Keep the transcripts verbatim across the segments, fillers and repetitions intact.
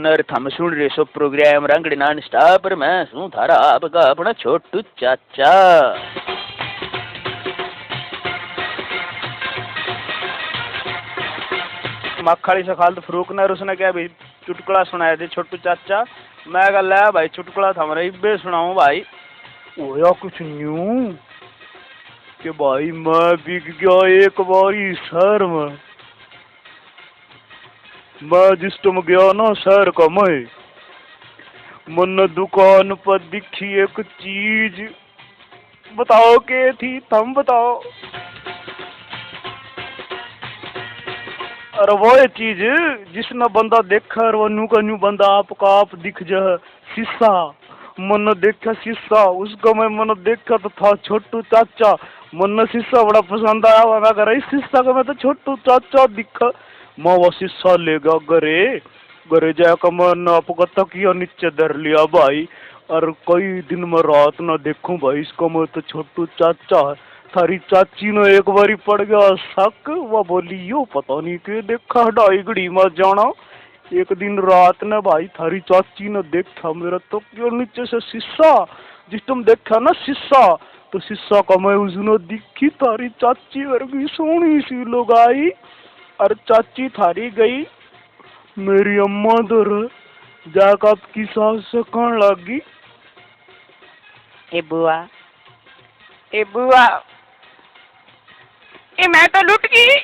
नर थम सुन रहे सो प्रोग्राम रंगड़े नॉन स्टॉप, पर मैं सूं थारा आपका अपना छोटू चाचा। माखाली सखालत फरूक ने, और उसने कहा, "भाई, चुटकुला सुनाया दे छोटू चाचा।" मैं कहा, "ले भाई, चुटकुला थमरे इब्बे सुनाऊं भाई।" होया कुछ न्यू कि भाई, मैं बिक गया एक बारी शहर में। मैं जिस टाइम गया ना शहर का, मैं, मन्ने दुकान पर दिखी एक चीज। बताओ के थी, थम बताओ। अरे वो ये चीज जिसने बंदा देखा और वो न्यू का न्यू बंदा आपका आप दिख जा, शीशा। मन्ने देखा शीशा, उसका मैं मन्ने देखा तो था छोटू चाचा। मन्ने शीशा बड़ा पसंद आया, मैं कह रहा, "इस शीशा का मैं तो छोटू चाचा दिखा।" मैं वो शीशा ले गया घरे। घरे जाकर मैंने आपका तकिया नीचे धर लिया भाई, और कई दिन में रात ना देखूं भाई, इसका मैं तो छोटू चाचा है। थारी चाची ने एक बारी पड़ गया शक, वो बोली, "यो पता नहीं के देखा, ढाई घड़ी में जाना।" एक दिन रात ने भाई थारी चाची ने देखा मेरा तकिया नीचे से शीशा, जिस टाइम देखा ना शीशा, तो शीशा का मैं उसने दिखी थारी चाची वर्गी सोहनी सी लुगाई, और चाची थारी गई मेरी अम्मा धोरै जाकै आपकी सास से कहण लागी, "ए बुआ, ए बुआ, ए मैं तो लुट गई,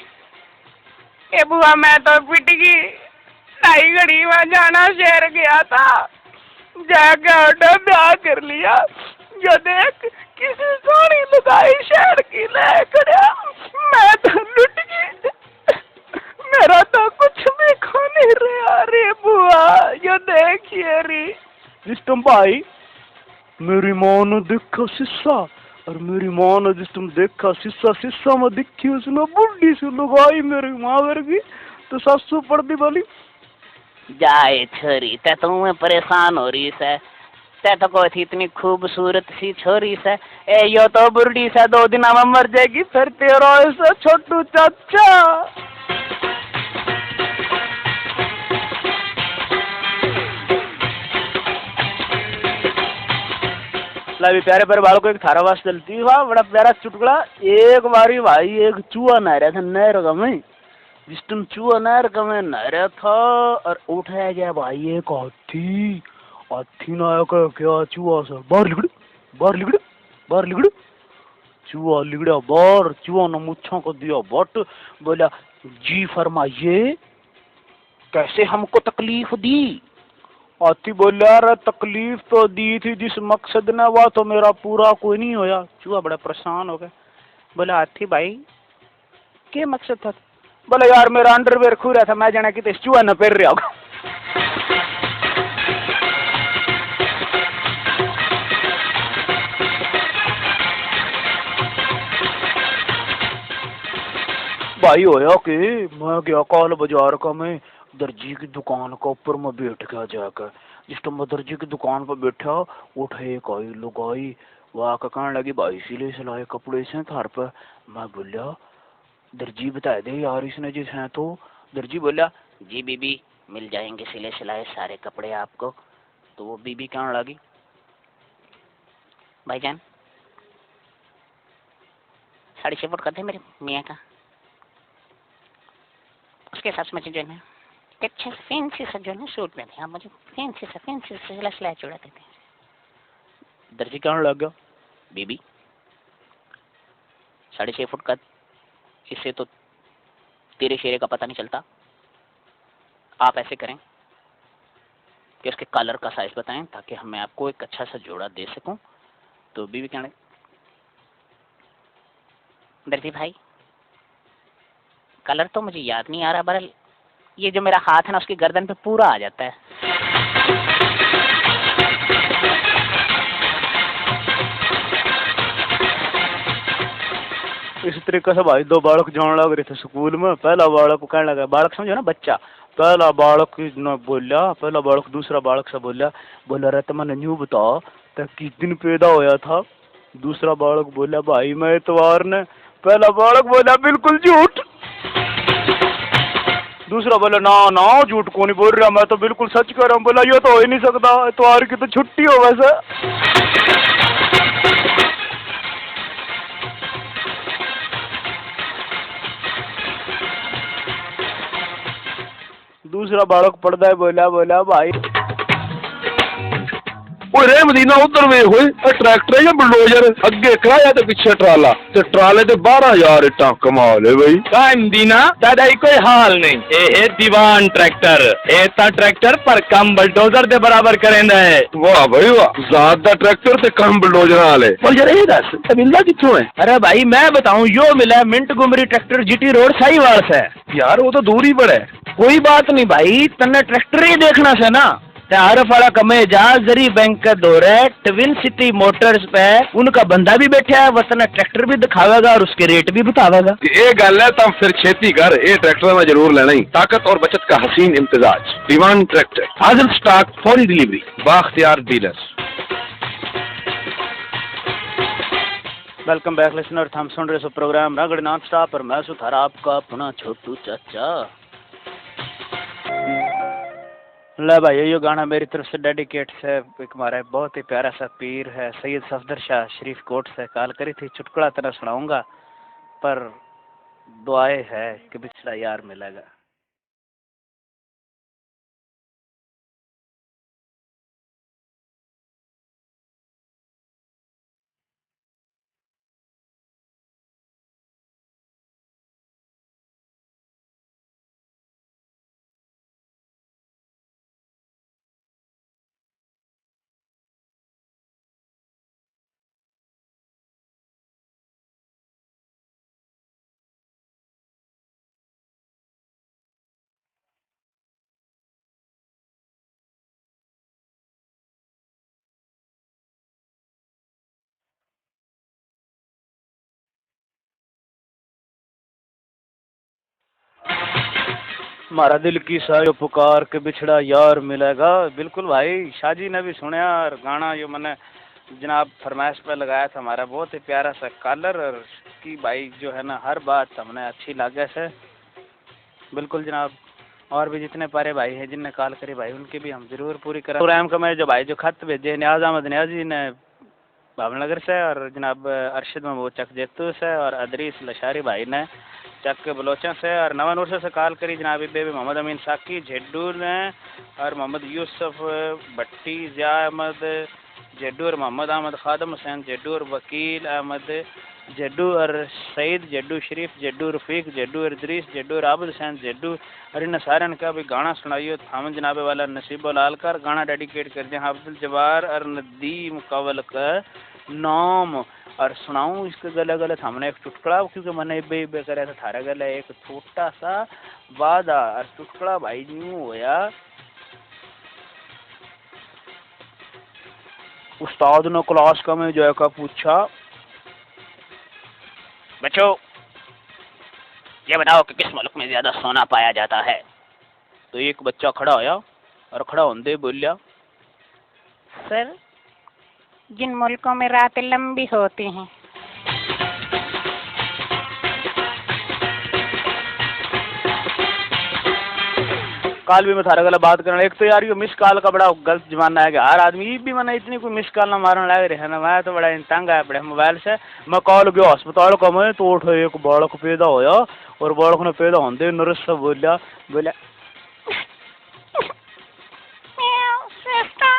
ए बुआ मैं तो पिट गई। ढाई घड़ी में जाना शहर गया था, जाके उठे ब्याह कर लिया। ये देख किसी सोहनी लुगाई शहर की ले खड़ा, मैं तो लुट गई।" मेरा तो कुछ भी खो नहीं रहा रे बुआ, ये देखिए री। जिस टाइम भाई मेरी माँ ने देखा शीशा, और मेरी माँ ने जिस टाइम देखा शीशा, शीशा में दिखी उसने बुढ़ी सी लुगाई मेरी माँ वर्गी। तो सासू पड़दी बोली, "जा ए छोरी, तै तो मैं परेशान हो रही सै, तै तो कोई थी इतनी खूबसूरत सी छोरी सै, ए यो तो बुढ़ी सै, दो दिना में मर जाएगी, फिर तेरा ऐसा छोटू चाचा।" ला भी प्यारे प्यारे बालकों, एक थारा वास्ते चलती हुआ बड़ा प्यारा चुटकुला। एक बारी भाई एक चूहा नहा रहा था नहर का में। जिस टाइम चूहा नहर का में नहा रहा था और उठाया गया भाई एक हाथी। हाथी ने आया कह, "क्या चूहा सा, बाहर लिकड़, बाहर लिकड़, बाहर लिकड़।" चूहा लिकड़ा बाहर, चूहा ने मुच्छा को दिया बट, बोला, "जी फरमाइए, कैसे हमको तकलीफ दी?" हाथी बोला, "अरे तकलीफ तो दी थी जिस मकसद ने, वह तो मेरा पूरा कोई नहीं होया।" चूहा बड़ा परेशान हो गया, बोला, "हाथी भाई, के मकसद था?" बोला, "यार, मेरा अंडरवेयर खू रहा था, मैं जाना किते चूहा न पहर रहा होगा।" भाई होया के मैं गया काल बाजार का, मैं दर्जी की दुकान का ऊपर मैं बैठ गया जाकर। जिस टाइम मैं दर्जी की दुकान पर बैठा, उठे एक आई लुगाई, वह आके कहने लगी, "भाई, सिले सिलाए कपड़े से थार पे?" मैं बोलिया, "दर्जी बता दे यार, इसने जिस हैं तो।" दर्जी बोला, "जी बीबी, मिल जाएंगे सिले सिलाए सारे कपड़े आपको।" तो वो बीबी कहने लगी, "भाईजान, साढ़े छः फुट कद है मेरे मियाँ का, उसके हिसाब से मुझे जो है ना, एक अच्छा सा फैंसी सा जो है ना सूट में दे, आप मुझे फैंसी सा, फैंसी सा सिला सिलाया चूड़ा दे दें।" दर्जी कहने लग गया, "बीबी, साढ़े छः फुट कद, इससे तो तेरे शेरे का पता नहीं चलता। आप ऐसे करें कि उसके कॉलर का साइज बताएं, ताकि हम, मैं आपको एक अच्छा सा जोड़ा दे सकूं।" तो बीबी कहने, "दर्जी भाई, कलर तो मुझे याद नहीं आ रहा, बहरहाल ये जो मेरा हाथ है ना, उसकी गर्दन पे पूरा आ जाता है।" इस तरीके से भाई दो बालक जान लग रहे थे स्कूल में। पहला बालक कहने लगा, बालक समझो ना, बच्चा, पहला बालक ने बोला, पहला बालक दूसरा बालक से बोला, बोला, "रे, तमने न्यू बता, तै किस दिन पैदा होया था?" दूसरा बालक बोला, "भाई, मैं इतवार ने।" पहला बालक बोला, "बिल्कुल झूठ।" दूसरा बोला, "ना ना, झूठ को नहीं बोल रहा, मैं तो बिल्कुल सच कह रहा हूँ।" बोला, "ये तो हो ही नहीं सकता, इतवार की तो छुट्टी हो वैसे।" दूसरा बालक पड़दा है, बोला, बोला, "भाई।" ओए रे मदीना, उधर वे होए, ए ट्रैक्टर है या बुलडोजर? अगे किराया ते पीछे ट्राला, ते ट्राले ते बारह हजार इट्टा। कमाल है भाई। का मदीना, दादा ही कोई हाल नहीं। ए है दीवान ट्रैक्टर, ए ता ट्रैक्टर पर कम बुलडोजर दे बराबर करेंदा है। वाह भाई वाह, ज्यादा ट्रैक्टर ते कम बुलडोजर वाले। और यार, ये दस, ए मिलदा कित्थों है? अरे भाई, मैं बताऊं, यो मिला है मिंटगोमरी ट्रैक्टर, जीटी रोड, साहिवाल से। यार, वो तो दूर ही पड़े। कोई बात नहीं भाई, तन्ने ट्रैक्टर ही देखना से ना, ते आरफ वाला कमे जा, जरी बैंक के धोरे, ट्विन सिटी मोटर्स पे उनका बंदा भी बैठा है, वो तन्ने ट्रैक्टर भी दिखावेगा और उसके रेट भी बतावेगा। ये गल है, तम फिर छेती कर, ये ट्रैक्टर मैं जरूर लेना ही। ताकत और बचत का हसीन इम्तजाज, दीवान ट्रैक्टर, हाजिर स्टॉक, फौरी डिलीवरी, बाख्तियार डीलर। Welcome back listener, थम सुन रहे हो प्रोग्राम रगड़ नॉन स्टॉप और मैं सूं थारा आपका अपना छोटू चाचा। ले भाई, यो गाना मेरी तरफ से डेडिकेट से एक हमारा बहुत ही प्यारा सा पीर है, सैयद सफदर शाह शरीफ कोट से कॉल करी थी, चुटकुला तना सुनाऊंगा, पर दुआए है कि बिछड़ा यार मिलेगा। म्हारा दिल की सारी पुकार के बिछड़ा यार मिलेगा। बिल्कुल भाई, शाह जी ने भी सुनया और गाना यो मैंने जनाब फरमाइश पे लगाया था हमारा, बहुत ही प्यारा सा कॉलर, और की भाई जो है ना, हर बात हमने अच्छी लागे से। बिल्कुल जनाब, और भी जितने प्यारे भाई हैं जिनने कॉल करी भाई, उनकी भी हम जरूर पूरी करें। प्रोग्राम का मैं जो भाई जो खत भेजे, न्याज अहमद न्याजी ने भावनगर से, और जनाब अरशद महमूद चक जेतू से, और अदरीस लशारी भाई ने चक बलोचा से, और नवानूर से, से कॉल करी जनाब बेबी मोहम्मद अमीन साकी झेडू ने, और मोहम्मद यूसुफ भट्टी, जिया अहमद जेडू और मोहम्मद अहमद खादम हुसैन जेडू और वकील अहमद जेडू और सईद जेडू, शरीफ जेडू, रफीक जेडू और इदरीस जेडू और आबिद हुसैन जेडू और इन्हें सारे ने कहा, "भाई गाना सुनाइयो, थाम जनाबे वाला नसीबो लाल का, गाना डेडिकेट कर दे अब्दुल जब्बार और नदीम कंवल का नाम।" और सुनाऊं इसके गले गले थामने एक चुटकुला, क्योंकि मैंने इब्बे इब्बे करे था थारे गले एक छोटा सा वादा। और चुटकुला भाई न्यू होया, उस्ताद ने क्लास का में जाकर पूछा, "बच्चों, ये बताओ कि किस मुल्क में ज्यादा सोना पाया जाता है?" तो एक बच्चा खड़ा होया और खड़ा होंदे बोलिया, "सर, जिन मुल्कों में रातें लंबी होती हैं।" काल भी मैं थारे गला बात करना, एक तो यार यो मिस कॉल का बड़ा गलत जमाना है कि हर आदमी, ये भी मैंने इतनी कोई मिस कॉल ना मारने लग रहे हैं ना, मैं तो बड़ा तंग आया पड़े मोबाइल से। मैं कॉल गयो अस्पताल का, मैं तो उठो एक बालक पैदा होया और बालक ने पैदा होंदे नर्स से बोलिया, बोलिया, "सिस्टर,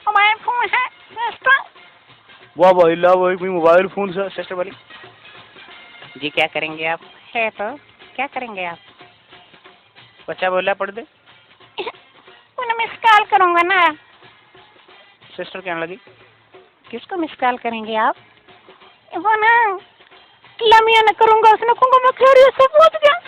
मोबाइल फोन है, सिस्टर।" वाह भाई, ला भाई, कोई मोबाइल फोन से, सिस्टर बोली, "जी, क्या करेंगे आप?" "है तो, क्या करेंगे आप?" बच्चा बोला, "पढ़ दे।" "उन्हें मिस कॉल करूंगा ना।" सिस्टर कहने लगी, "किसको मिस कॉल करेंगे आप?" "वो ना, लमिया ने करूंगा, उसने कहूंगा मैं खैरियत से पहुंच गया।"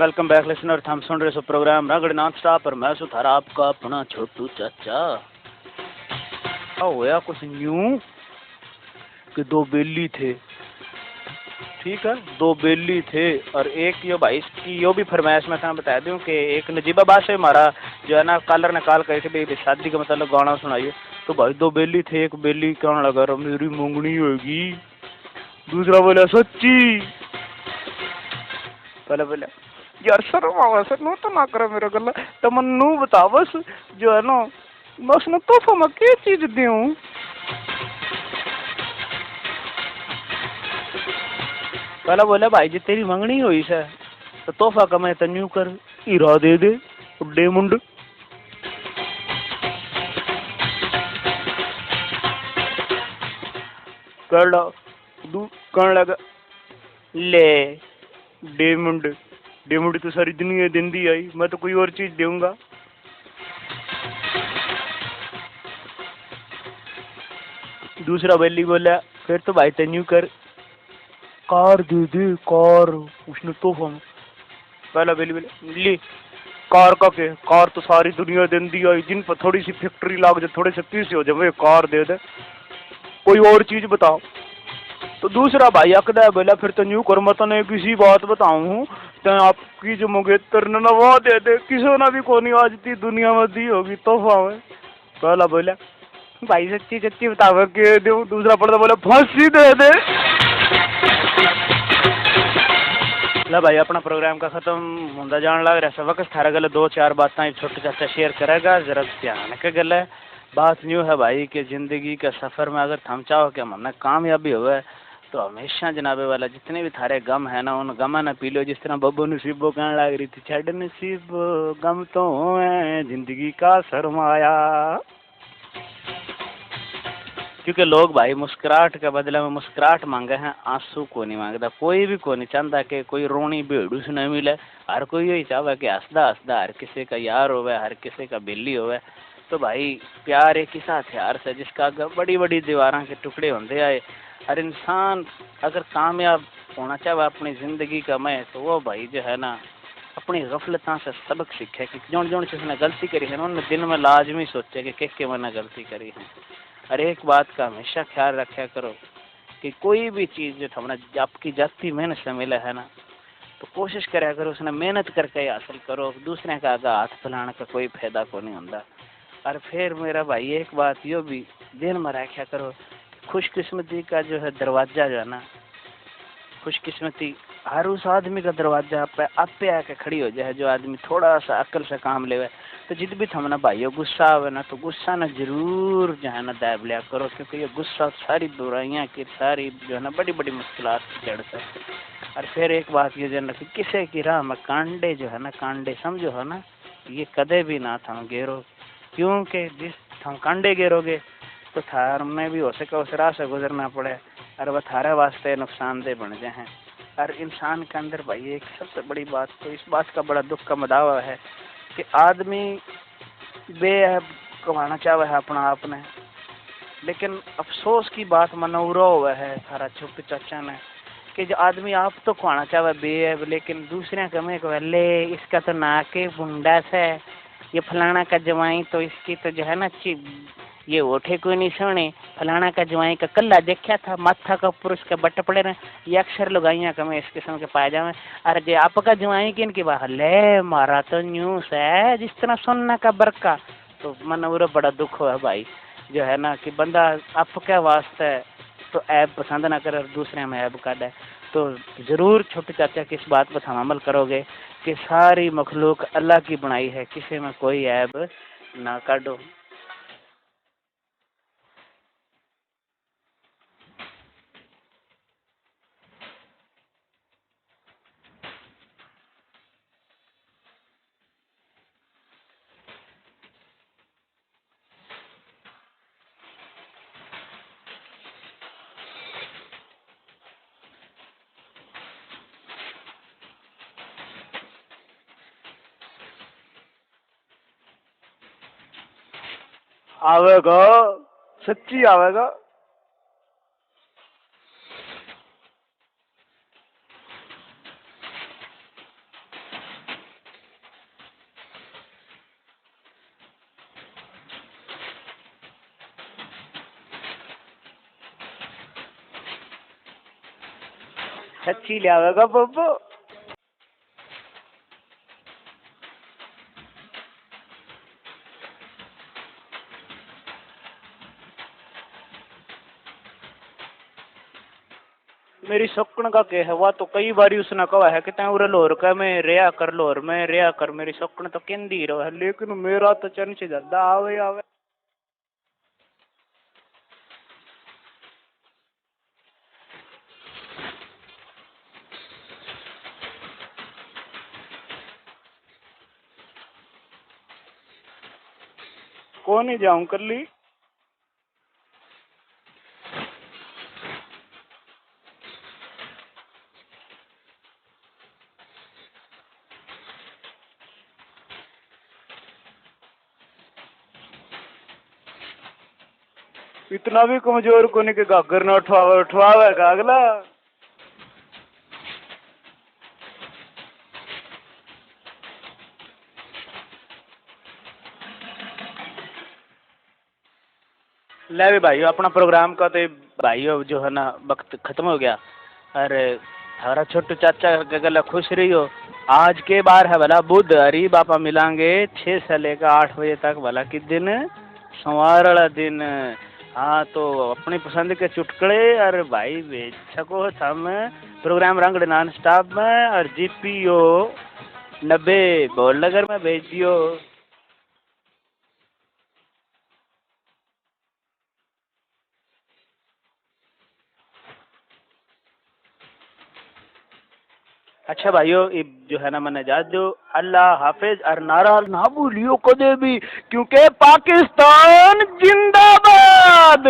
Welcome back listener, थम सुन रहे हो प्रोग्राम रगड़ नॉन स्टॉप और मैं सु थारा आपका अपना छोटू चाचा। आ होया कुछ न्यू कि दो बेली थे, ठीक है, दो बेली थे और एक यो भाई इसकी यो भी फरमाइश मैं थाने बता दूं कि एक नजीबा बादशाह हमारा जो है ना, कॉलर ने कॉल करी थी, भाई शादी का मतलब गाना सुनाइए। तो भाई दो बेली थे, एक बेली कहने लगा, "मेरी मंगनी होगी।" दूसरा बोला, "सच्ची?" पहले बोला, "यार शर्म आवे सर, नू तो ना करे मेरा गला, तो मन नू बता बस, जो है ना, मैं उसने तोहफा में क्या चीज दूं?" पहला बोला, "भाई जी तेरी मंगनी हुई से, तो तोहफा का मैं तन्यू कर, हीरा दे दे, डायमंड।" कहला, दू-, कहने लगा, "ले, डायमंड, डायमंड तो सारी दुनिया देंदी आई, मैं तो कोई और चीज दूंगा।" दूसरा बेली बोला, "फिर तो भाई तन्यू कर, कार दे दे, कार।" उसने तोहफा में पहला बेली बोला, "ले, कार का के? कार तो सारी दुनिया देंदी आई, जिन पर थोड़ी सी फैक्ट्री लाग जाए, थोड़े से पैसे हो जाए, वे कार दे दे, कोई और चीज बताओ।" तो दूसरा भाई अकदा बोला, "फिर तो न्यू कर, मैं तने किसी बात बताऊं हूँ, तो आपकी जो मंगेतर ने ना, वो दे दे, किसी ने भी कोनी आज ती दुनिया में दी होगी तोहफा में।" पहला बोला, "भाई सच्ची सच्ची बताओ, के दूं?" दूसरा पड़दा बोला, "फांसी दे दे।" ला भाई, अपना प्रोग्राम का खत्म होंदा जान लग रहा है वक्त, थारे गले दो चार बातें छोटे चाचा शेयर करेगा, जरा ध्यान के गले। बात न्यू है भाई कि जिंदगी के सफर में अगर थम चाहो कि हमने कामयाबी होवे, तो हमेशा जनाबे वाला जितने भी थारे गम है ना, उन गमा ने पी लो। जिस तरह बब्बू नसीबो कहने लग रही थी, "छड़ नसीबो, गम तो है जिंदगी का सरमाया।" क्योंकि लोग भाई मुस्कुराहट के बदले में मुस्कुराहट मांगे हैं, आंसू को नहीं मांगता। कोई भी को नहीं चाहता कि कोई रोनी भेड़ू से नहीं मिले। हर कोई यही चाहे कि हंसदा हंसदा हर किसी का यार होवे, हर किसी का बेली होवे। तो भाई, प्यार एक ऐसा हथियार से जिसका आगे बड़ी बड़ी दीवारां के टुकड़े होंदे आए। और इंसान अगर कामयाब होना चाहे अपनी जिंदगी का में, तो वो भाई जो है ना, अपनी गफलतां से सबक सीखे कि जोन जोन चीज ने गलती करी है ना, उन्हें दिन में लाजमी सोचे कि के के मैंने गलती करी है। और एक बात का हमेशा ख्याल रखा करो कि कोई भी चीज जो थमने आपकी जाती मेहनत से मिले है ना, तो कोशिश करया करो उसने मेहनत करके ही हासिल करो। दूसरे का आगे हाथ फैलाने का कोई फायदा को नहीं होता। और फिर मेरा भाई एक बात यो भी ध्यान में रखा करो, खुशकिस्मती का जो है दरवाजा जो है ना, खुशकिस्मती हर उस आदमी का दरवाजा पे आपे आके खड़ी हो जाए, जो आदमी थोड़ा सा अकल से काम लेवे। तो जिद भी थमने भाइयों गुस्सा आवे ना, तो गुस्सा ना जरूर जो है ना दाब लिया करो, क्योंकि ये गुस्सा सारी बुराइयां की, सारी जो है ना बड़ी बड़ी मुश्किलात की जड़ से। और फिर एक बात ये ध्यान रखो, किसी की राह में कांडे जो है ना, कांडे समझो हो ना, ये कदे भी ना थम गेरो, क्योंकि जिस थम कांडे गेरोगे तो थार में भी हो सके उस राह से गुजरना पड़े, और वह थारे वास्ते नुकसानदेह बन जाए हैं। और इंसान के अंदर भाई एक सबसे बड़ी बात, तो इस बात का बड़ा दुख का मदावा है कि आदमी बेअहब कहवाना चाहे है अपना आप ने, लेकिन अफसोस की बात मनौरा हुआ है थारा छोटू चाचा ने कि जो आदमी आप तो खुआना चाहे बेअहब, लेकिन दूसरे का में कहे, "ले, इसका तो ना के बुंडा से, ये फलाना का जवाई तो इसकी तो जो है ना अच्छी, ये ओठे कोई नहीं सोने, फलाना का जवाई का कल्ला देखा था, माथा का ऊपर उसके बट पड़े रहे।" ये अक्सर लुगाइयां का में इस किस्म के पाए जावे। अरे जे आपका जवाई कि इनकी बात, "ले, मारा तो न्यू से जिस तरह सोना का बरका।" तो मन उरे बड़ा दुख हुआ भाई, जो है ना कि बंदा आपके वास्ते तो ऐब पसंद ना करे और दूसरे में ऐब काढ़े। तो जरूर छोटे चाचा की इस बात पर हम अमल करोगे कि सारी मखलूक अल्लाह की बनाई है, किसी में कोई ऐब ना काढ़ो। आवेगा, सच्ची आवेगा। छच्छी लियावेगा बब्बो। मेरी सौकण का के है, वा तो कई बारी उसने कहा है कि तैं उरे लाहौर के में रहा कर, लाहौर में रहा कर। मेरी सौकण तो कहंदी रहे है, लेकिन मेरा तो चन से ज्यादा आवे आवे। कोनी जाऊं कल्ली। इतना भी कमजोर कोनी कि घाघर ना उठवावे, उठवावेगा अगला। ले भी भाइयों, अपना प्रोग्राम का तो भाइयों जो है ना, वक्त खत्म हो गया। अरे, थारा छोटू चाचा के गला खुश रहियो। आज के बार है भला बुध, अरे बापा मिलांगे छः से लेकर आठ बजे तक, भला किस दिन? सोमवार वाला दिन। हाँ, तो अपनी पसंद के चुटकुले और भाई भेज सको थम। प्रोग्राम रंगड़ नॉन स्टॉप में और जीपीओ नब्बे बोल नगर में भेज दियो। अच्छा भाइयों, इब जो है ना, मैंने इजाजत दो। अल्लाह हाफिज। और नारा ना भूलियो कदे भी, क्योंकि पाकिस्तान जिंदाबाद।